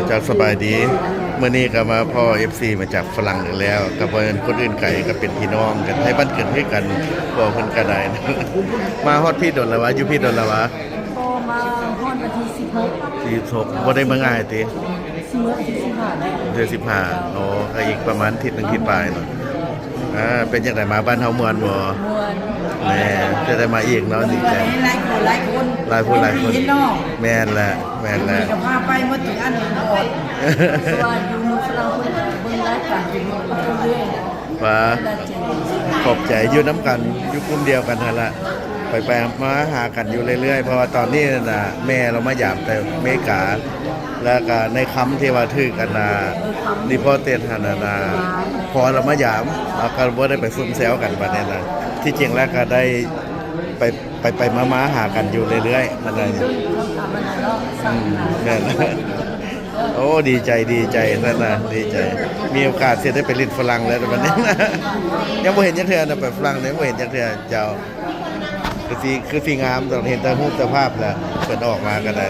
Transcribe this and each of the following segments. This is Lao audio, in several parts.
ເຈົ້າ ສະບາຍດີ. ມື້ນີ້ກໍມາພໍ້ເອັຟຊີມາຈາກຝຣັ່ງອີກແລ້ວ ກໍບໍ່ແມ່ນຄົນອື່ນໄກ ກໍເປັນພີ່ນ້ອງກັນ ໃນບ້ານເກີດຄືກັນ. ພໍ່ເພິ່ນກໍໄດ້ ມາຮອດພີ້ດົນແລ້ວຫວາ? ຢູ່ພີ້ດົນແລ້ວຫວາ? ພໍ້ມາຮອດວັນທີສິບຫົກ ສິບຫົກ ບໍ່ໄດ້ມາງ່າຍຕິ? ຊິເມືອວັນທີສິບຫ້າແລ້ວ. ເດືອນສິບຫ້າ ອໍ ກໍອີກປະມານທິດໜຶ່ງທິດປາຍເນາະ. ອ່າ ເປັນຈັ່ງໃດ ມາບ້ານເຮົາມ່ວນບໍ່? ມ່ວນ. ແມ່ນ ຈະໄດ້ມາອີກເນາະ ດີໃຈ. ຫຼາຍຜູ້ຫຼາຍຄົນ ຫຼາຍຜູ້ຫຼາຍຄົນ. ແມ່ນແຫຼະ ແມ່ນແຫຼະ. ກໍພາໄປໝົດທຸກອັນໝົດ ວ່າຢູ່ເມືອງຝຣັ່ງເພິ່ນເບິ່ງລາຍການຢູ່ເລື້ອຍ. ວ່າ ຂອບໃຈ ຢູ່ນຳກັນ ຢູ່ກຸ່ມດຽວກັນຫັ້ນລະ ໄປໆມາຫາກັນຢູ່ເລື້ອຍໆ ເພາະວ່າຕອນນີ້ນະ ແມ່ລາວມາຢາມແຕ່ເມກາ ແລ້ວກະໃນຄຳທີ່ວ່າຖືກອັນນາ deported ຫັ້ນນະ ພໍ່ລາວມາຢາມ ເຮົາກໍບໍ່ໄດ້ໄປຊຸມແຊວກັນປານໃດນະ. ທີ່ຈິງແລ້ວກໍໄດ້ໄປ ໄປໆມາໆຫາກັນຢູ່ເລື້ອຍໆ ມັນນະ. ອືມ ແມ່ນ. ໂອ້ ດີໃຈ ດີໃຈຊັ້ນນະ ດີໃຈ. ມີໂອກາດຊິໄດ້ໄປຫຼິ້ນຝຣັ່ງແລ້ວບັດນີ້ ຍັງບໍ່ເຫັນຈັກເທື່ອນະ ໄປຝຣັ່ງນີ້ບໍ່ເຫັນຈັກເທື່ອ. ເຈົ້າ ຄືຊິ ຄືຊິງາມ ຕ້ອງເຫັນແຕ່ຮູບແຕ່ພາບແຫຼະ ເພິ່ນອອກມາກໍໄດ້.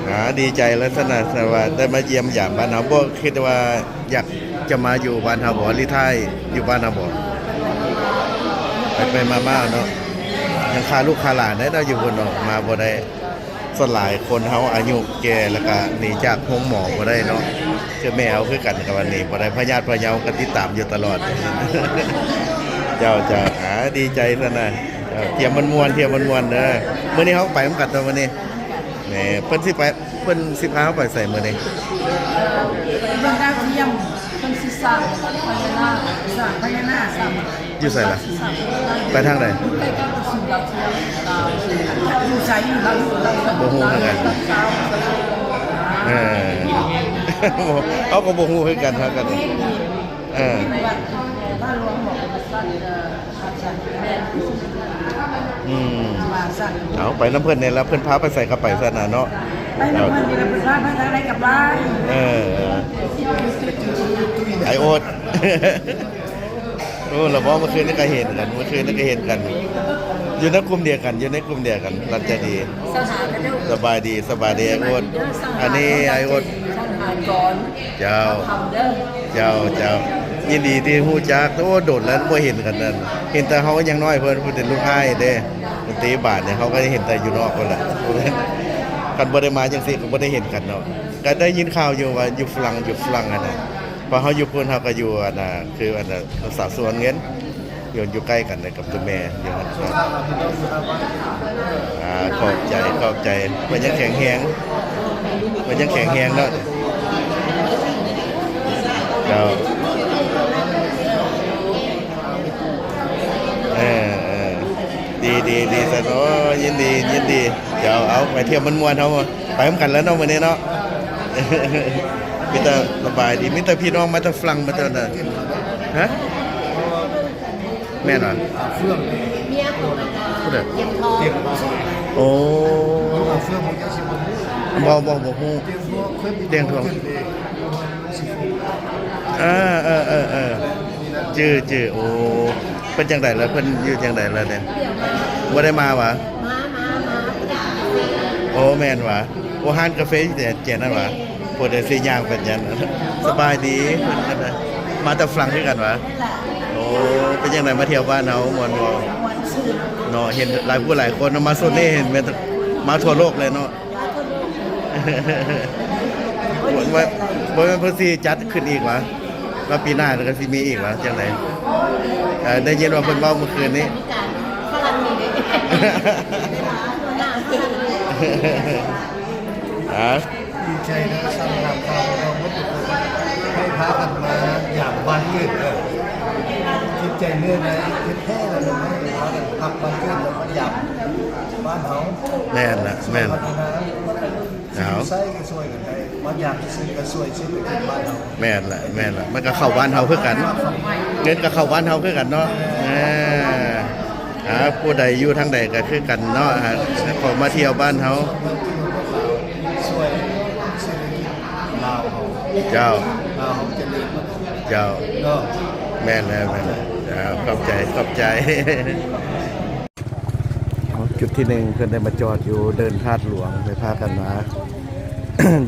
ອ່າ ດີໃຈແລ້ວຊັ້ນນະ ແຕ່ວ່າໄດ້ມາຢ້ຽມຢາມບ້ານເຮົາ. ບໍ່ຄິດວ່າຢາກຈະມາຢູ່ບ້ານເຮົາບໍ່ ຫຼື ຖ່າຍຢູ່ບ້ານເຮົາບໍ່? ໄປໆມາໆເນາະ ຍັງຄາລູກຄາຫຼານໄດ້ເນາະ ຢູ່ພຸ້ນເນາະ ມາບໍ່ໄດ້. ສ່ວນຫຼາຍຄົນເຮົາອາຍຸແກ່ ແລ້ວກະໜີຈາກໂຮງໝໍບໍ່ໄດ້ເນາະ. ຄືແມ່ເຮົາຄືກັນ ກະວ່າໜີບໍ່ໄດ້ ພະຍາດພະເຍົາກະຕິດຕາມຢູ່ຕະຫຼອດ. ເຈົ້າ ເຈົ້າ ອາ ດີໃຈຊັ້ນນະ. ເຈົ້າ ທ່ຽວມ່ວນໆ ທ່ຽວມ່ວນໆເດີ. ມື້ນີ້ເຮົາໄປນຳກັນຕົວະມື້ນີ້. ແໝ ເພິ່ນຊິໄປ ເພິ່ນຊິພາເຮົາໄປໃສມື້ນີ້? ເບິ່ງດາວທຽມ ເພິ່ນຊິສ້າງພະຍານາກ ສ້າງພະຍານາກ ສ້າງ ຢູ່ໃສລະ? ໄປທາງໃດ? ຢູ່ໃກ້ໆກັບສູນດາວທຽມ ຢູ່ໃສ? ຢູ່ລາວ ຢູ່ລາວ ບໍ່ຮູ້ຄືກັນ. ເອີ ເຮົາກໍບໍ່ຮູ້ຄືກັນ ເຮົາກໍ ເອີ ອືມ ເອົາ ໄປນຳເພິ່ນນີ້ລະ ເພິ່ນພາໄປໃສກໍໄປຊັ້ນນະເນາະ. ໄປນຳເພິ່ນນີ້ລະ ເພິ່ນພາໄປທາງໃດກໍໄປ. ເອີ ໄອໂອດ ໂອ້ ລະບໍ່ ເມື່ອຄືນນີ້ກໍເຫັນກັນ ເມື່ອຄືນນີ້ກໍເຫັນກັນ ຢູ່ໃນກຸ່ມດຽວກັນ ຢູ່ໃນກຸ່ມດຽວກັນ. ຫຼັງຈາກທີ່ ສະບາຍດີ ສະບາຍດີ ໄອໂອດ. ອັນນີ້ໄອໂອດ ເຈົ້າ ເຈົ້າ ເຈົ້າ ຍິນດີທີ່ຮູ້ຈັກ. ໂອ້ ດົນແລ້ວບໍ່ເຫັນກັນນັ້ນ ເຫັນແຕ່ເຮົາຍັງນ້ອຍ ເພິ່ນ ເພິ່ນເປັນລູກອ້າຍເດ້. ແຕ່ ບາດນີ້ເຮົາກໍເຫັນແຕ່ຢູ່ນອກພຸ້ນລະ ຄັນບໍ່ໄດ້ມາຈັ່ງຊີ້ກໍບໍ່ໄດ້ເຫັນກັນເນາະ. ກໍໄດ້ຍິນຂ່າວຢູ່ວ່າຢູ່ຝຣັ່ງ ຢູ່ຝຣັ່ງຫັ້ນນະ ເພາະເຮົາຢູ່ພຸ້ນ ເຮົາກໍຢູ່ອັນນະ ຄືອັນນະ ສາສວນເງິນ ຢູ່ ຢູ່ໃກ້ກັນກັບຕົວແມ່ຢູ່ຫັ້ນ. ອ່າ ຂອບໃຈ ຂອບໃຈ. ເພິ່ນຍັງແຂງແຮງ ເພິ່ນຍັງແຂງແຮງເນາະ. ເຈົ້າ ເອີ ເອີ ດີ ດີ ດີຊັ້ນ. ໂອ້ ຍິນດີ ຍິນດີ. ເຈົ້າ ເອົາ ໄປທ່ຽວມ່ວນໆ ເຮົາໄປນຳກັນແລ້ວເນາະ ມື້ນີ້ເນາະ. ມີແຕ່ສະບາຍດີ ມີແຕ່ພີ່ນ້ອງມາແຕ່ຝຣັ່ງ ມາແຕ່ນັ້ນ. ຮະ? ແມ່ນຫວາ? ເຟືອງ ເມຍຂອງ ຜູ້ໃດ? ຕຽງທອງ ໂອ້ ເຟືອງ ບໍ່ ບໍ່ ບໍ່ຮູ້. ຕຽງທອງ ເອີ ເອີ ເອີ ເອີ ຈື່ ຈື່. ໂອ້ ເພິ່ນຈັ່ງໃດລະ ເພິ່ນຢູ່ຈັ່ງໃດລະນີ້? ບໍ່ໄດ້ມາຫວາ? ມາ ມາ ມາ. ໂອ້ ແມ່ນຫວາ? ໂອ້ ຮ້ານກາເຟຢູ່ແຈນັ້ນຫວາ? ຜູ້ໃດຊິຍ່າງໄປແຈນັ້ນ. ສະບາຍດີ ເພິ່ນ ມາແຕ່ຝຣັ່ງຄືກັນຫວາ? ໂອ້ ເປັນຈັ່ງໃດ ມາທ່ຽວບ້ານເຮົາ ມ່ວນບໍ່? ມ່ວນຊື່ນເນາະ. ເຫັນຫຼາຍຜູ້ຫຼາຍຄົນເນາະ ມາໂຊນນີ້ ເຫັນແມ່ນ ມາທົ່ວໂລກເລີຍເນາະ. ບໍ່ ບໍ່ແມ່ນເພິ່ນຊິຈັດຂຶ້ນອີກຫວາ? ວ່າປີໜ້າກໍຊິມີອີກຫວາ ຈັ່ງໃດ? ເອີ ໄດ້ຍິນວ່າເພິ່ນເວົ້າມື້ຄືນນີ້. ມີການຝຣັ່ງນີ້ເດ້ ຫົວໜ້າ. ອ່າ ດີໃຈນະ ສຳລັບຂ່າວຂອງເຮົາໝົດທຸກຄົນ ໃຫ້ພາກັນມາຢາມບ້ານເກີດ. ເອີ ຈິດໃຈເນື້ອໃນແທ້ໆ ແລ້ວ ໃຫ້ພາກັນຮັກບ້ານເກີດ ແລ້ວມາຢາມ ບ້ານເຮົາ. ແມ່ນລະ ແມ່ນ. ເອົາ ໃຊ້ກໍຊ່ວຍກັນໄດ້ ບາງຢ່າງທີ່ຊື້ກໍຊ່ວຍຊື້ໄປກິນບ້ານເຮົາ. ແມ່ນລະ ແມ່ນລະ ມັນກໍເຂົ້າບ້ານເຮົາຄືກັນ ເງິນກໍເຂົ້າບ້ານເຮົາຄືກັນເນາະ. ເອີ ອ່າ ຜູ້ໃດຢູ່ທາງໃດກໍຄືກັນເນາະ ອ່າ ເຂົ້າມາທ່ຽວບ້ານເຮົາ ຊ່ວຍເສດຖະກິດລາວເຮົາ. ເຈົ້າ ລາວເຮົາຈະເລີນ. ເຈົ້າ ເນາະ. ແມ່ນແລ້ວ ແມ່ນແລ້ວ. ເຈົ້າ ຂອບໃຈ ຂອບໃຈ. ເອົາ ຈຸດທີໜຶ່ງ ເພິ່ນໄດ້ມາຈອດຢູ່ເດີ່ນທາດຫຼວງ ໄດ້ພາກັນມາ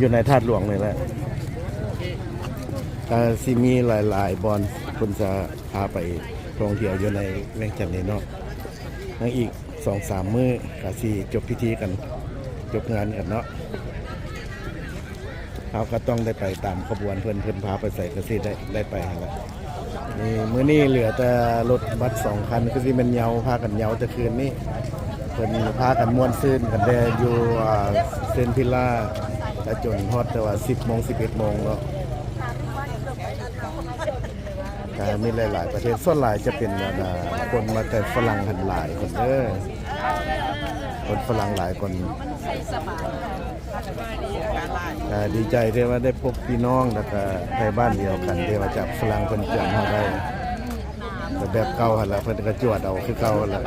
ຢູ່ໃນທາດຫຼວງນີ້ແຫຼະ ກະຊິມີຫຼາຍໆບ່ອນເພິ່ນຈະພາໄປທ່ອງທ່ຽວຢູ່ໃນວຽງຈັນນີ້ເນາະ. ຍັງອີກສອງສາມມື້ກະຊິຈົບພິທີກັນ ຈົບງານກັນເນາະ. ເຮົາກໍຕ້ອງໄດ້ໄປຕາມຂະບວນເພິ່ນ ເພິ່ນພາໄປໃສກໍຊິໄດ້ ໄດ້ໄປຫັ້ນແຫຼະ. ນີ້ ມື້ນີ້ເຫຼືອແຕ່ລົດບັດສອງຄັນ ຄືຊິແມ່ນເຍົາ ພາກັນເຍົາແຕ່ຄືນນີ້ ເພິ່ນພາກັນມ່ວນຊື່ນກັນແດ່ຢູ່ ອ່າ ເຊນວິລລາ ແລະ ຈົນຮອດແຕ່ວ່າສິບໂມງ ສິບເອັດໂມງເນາະ. ກໍມີຫຼາຍໆປະເທດ ສ່ວນຫຼາຍຈະເປັນ ອັນ ອ່າ ຄົນມາແຕ່ຝຣັ່ງຫັ້ນຫຼາຍຄົນເດີ ຄົນຝຣັ່ງຫຼາຍຄົນ. ກໍດີໃຈທີ່ວ່າໄດ້ພົບພີ່ນ້ອງ ແລ້ວກໍໄທບ້ານດຽວກັນ ທີ່ວ່າຈາກຝຣັ່ງເພິ່ນເຈື່ອນເຮົາໄດ້ ແບບເກົ່າຫັ້ນລະ ເພິ່ນກໍຈວດເອົາຄືເກົ່າຫັ້ນລະ.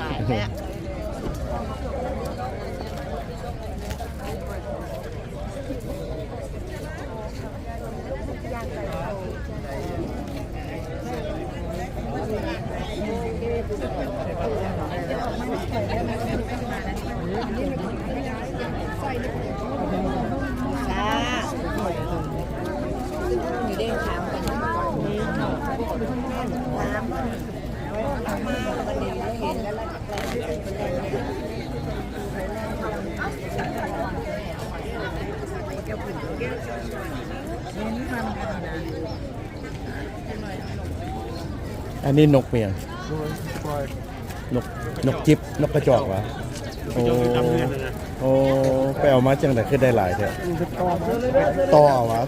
ອັນນີ້ນົກເປັນຫຍັງ? ນົກ ນົກຈິບ ນົກກະຈອກຫວາ? ໂອ້ ໂອ້ ໄປເອົາມາຈັ່ງໃດຄືໄດ້ຫຼາຍແທ້? ຕໍ່ເອົາຫວາ?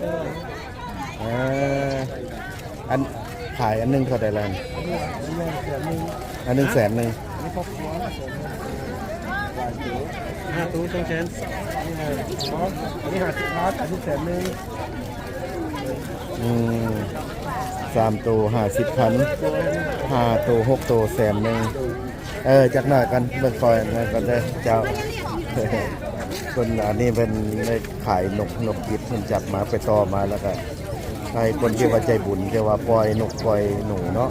ເອີ ອັນຂາຍອັນໜຶ່ງເທົ່າໃດລະ? ອັນໜຶ່ງແສນໜຶ່ງ. ຫ້າໂຕສອງແສນ ອັນນີ້ຫ້າສິບພັນ ອັນນີ້ແສນໜຶ່ງ. ອືມ ສາມໂຕຫ້າສິບພັນ ຫ້າໂຕຫົກໂຕແສນໜຶ່ງ. ເອີ ຈັກໜ້ອຍກັນ ເບິ່ງຄອຍນັ້ນກ່ອນເດີເຈົ້າ. ເພິ່ນ ອັນນີ້ເພິ່ນໄດ້ຂາຍນົກ ນົກຈິບ ເພິ່ນຈັບມາ ໄປຕໍ່ມາ ແລ້ວກະໃຫ້ຄົນທີ່ວ່າໃຈບຸນ ທີ່ວ່າປ່ອຍນົກປ່ອຍໜູເນາະ.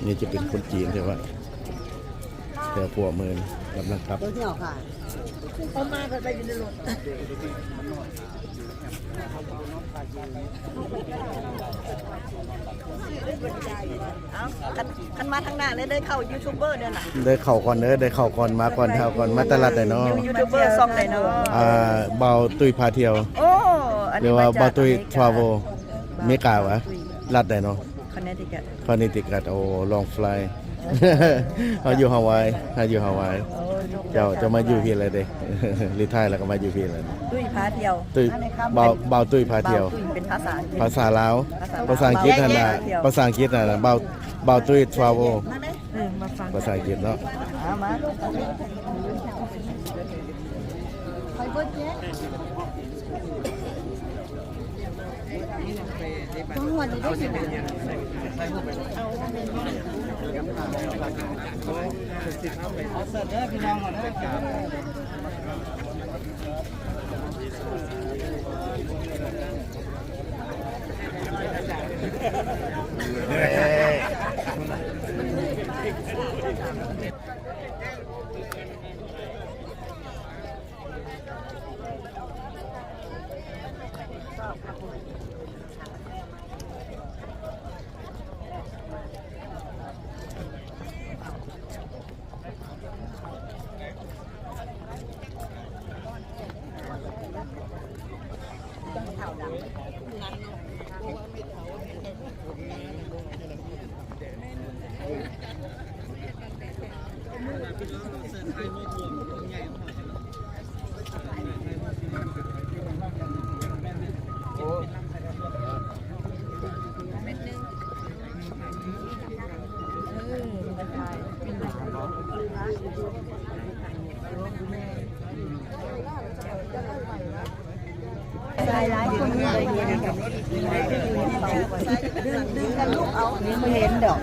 ນີ້ຈະເປັນຄົນຈີນ ແຕ່ວ່າ ແຕ່ພວກເມືອງກຳລັງກັບ. ເອົາ ຄັນ ຄັນມາທາງໜ້າເລີຍ ໄດ້ເຂົ້າຢູທູບເບີເດີລະ ໄດ້ເຂົ້າກ່ອນເດີ ໄດ້ເຂົ້າກ່ອນ ມາກ່ອນ ເຂົ້າກ່ອນ. ມາແຕ່ລັດໃດເນາະ? ຢູທູບເບີຊ່ອງໃດເນາະ? ອ່າ ບ່າວຕຸ້ຍພາທ່ຽວ. ໂອ້ ອັນນີ້ ຫຼືວ່າ ມາຈາກ ບ່າວຕຸ້ຍ ອາເມລິກາ ທຣາເວລ ມາແຕ່ລັດໃດເນາະ? ຄອນເນຕິຄັດ. ຄອນເນຕິຄັດ ໂອ້ ລອງຟລາຍ. ເຮົາຢູ່ຮາວາຍ ເຮົາຢູ່ຮາວາຍ. ໂອ້ ເຈົ້າ ເຈົ້າມາຢູ່ພີ້ແລ້ວເດ້ ຣີທາຍແລ້ວກໍມາຢູ່ພີ້ແລ້ວ. ຕຸ້ຍພາທ່ຽວ ຕຸ້ຍ ບ່າວ ບ່າວຕຸ້ຍພາທ່ຽວ. ເປັນພາສາອັງກິດ ພາສາລາວ ພາສາອັງກິດຫັ້ນນະ ພາສາອັງກິດຫັ້ນນະ ບ່າວ ບ່າວຕຸ້ຍທຣາເວລ. ເອີ ມາຟັງພາສາອັງກິດເນາະ. ເອົາມາ ໄປເບິດແຍະ. ເຫັນດອກ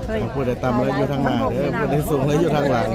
ເພິ່ນ ຜູ້ໃດຕ່ຳແລ້ວຢູ່ທາງໜ້າເດີ ຜູ້ໃດສູງແລ້ວຢູ່ທາງຫຼັງ.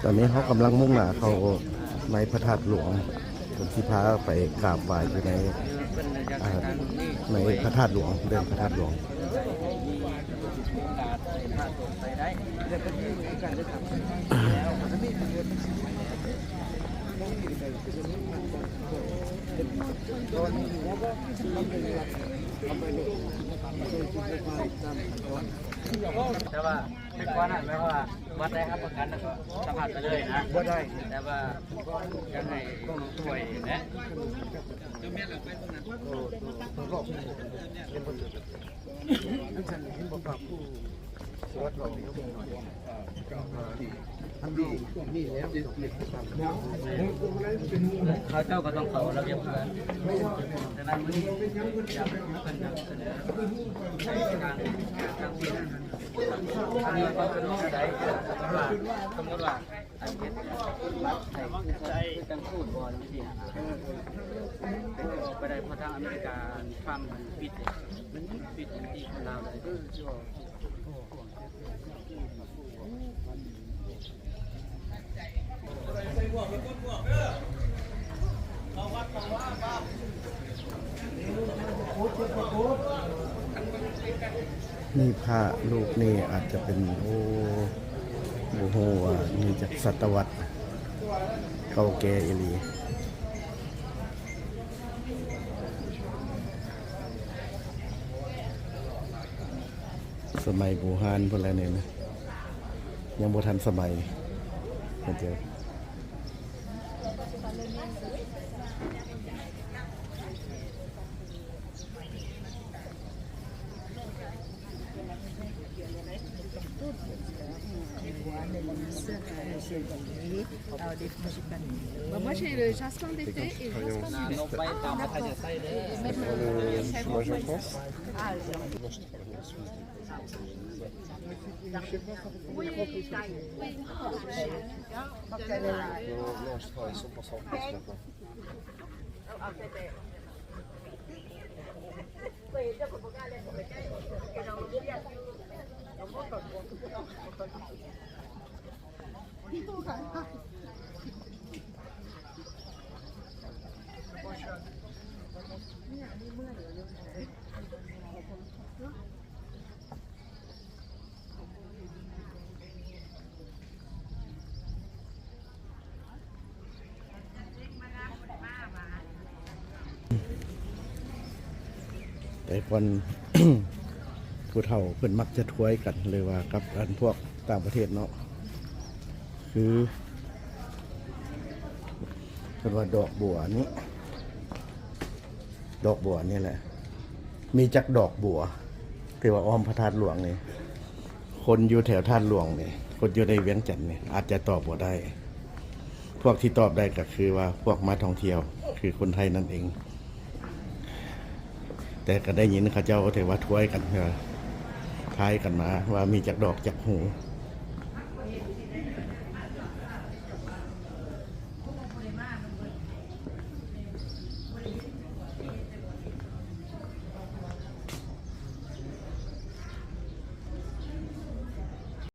ຕອນນີ້ເຮົາກຳລັງມຸ່ງໜ້າເຂົ້າໃນພະທາດຫຼວງ ເພິ່ນຊິພາໄປກາບໄຫວ້ຢູ່ໃນ ອ່າ ໃນພະທາດຫຼວງ ເລື່ອງພະທາດຫຼວງ. ແຕ່ວ່າ ແຕ່ກ່ອນນັ້ນແມ່ນວ່າ ບັດໄດ້ຮັບປະກັນແລ້ວກໍສາມາດໄປເລີຍນະ ບໍ່ໄດ້ ແຕ່ວ່າຢາກໃຫ້ຊ່ວຍນະ ເຂົາເຈົ້າກໍຕ້ອງເຂົ້າລະບຽບເພື່ອນ ສະນັ້ນມື້ນີ້ຢາກເພິ່ນນຳສະເໜີໃຫ້ທາງ ທາງທີ່ ອັນນີ້ເພິ່ນເປັນໂລກໃດ ສົມມຸດວ່າ ອັນເຮັດບັດໃຫ້ຄືກັນ ຄືກັນສູດບໍ່ຈັ່ງຊີ້ ເປັນໄປໄດ້ ເພາະທາງອາເມລິກາ ທຣຳ ມັນປິດເດ້ ມັນປິດແອນຕີຄົນລາວເລີຍ. ນີ້ພະຮູບນີ້ອາດຈະເປັນ ໂອ້ ບໍ່ຮູ້ວ່າມີຈັກສະຕະວັດ ເກົ່າແກ່ອີ່ຫຼີ. ສະໄໝບູຮານພຸ້ນແຫຼະນີ້ນະ ຍັງບໍ່ທັນສະໄໝ ເຫັນເດີ. Bah, moi, j'ai le jasmin d'été et le jasmin d'hiver. Ah, d'accord. Et même, euh, le chèvrefeuille. Ah, oui, oui. Non, non, je travaille cent pour cent en France maintenant.ແຕ່ກ່ອນ ຜູ້ເຖົ້າເພິ່ນມັກຈະທວຍກັນ ຫຼືວ່າກັບອັນພວກຕ່າງປະເທດເນາະ ຄືເພິ່ນວ່າດອກບົວນີ້ ດອກບົວນີ້ແຫຼະ ມີຈັກດອກບົວ ທີ່ວ່າອ້ອມພະທາດຫຼວງນີ້ ຄົນຢູ່ແຖວທາດຫຼວງນີ້ ຄົນຢູ່ໃນວຽງຈັນນີ້ ອາດຈະຕອບບໍ່ໄດ້. ພວກທີ່ຕອບໄດ້ກໍຄືວ່າພວກມາທ່ອງທ່ຽວ ຄືຄົນໄທນັ້ນເອງ. ແຕ່ກໍໄດ້ຍິນເຂົາເຈົ້າຖືວ່າທວຍກັນ ທາຍກັນມາວ່າມີຈັກດອກຈັກຫູ.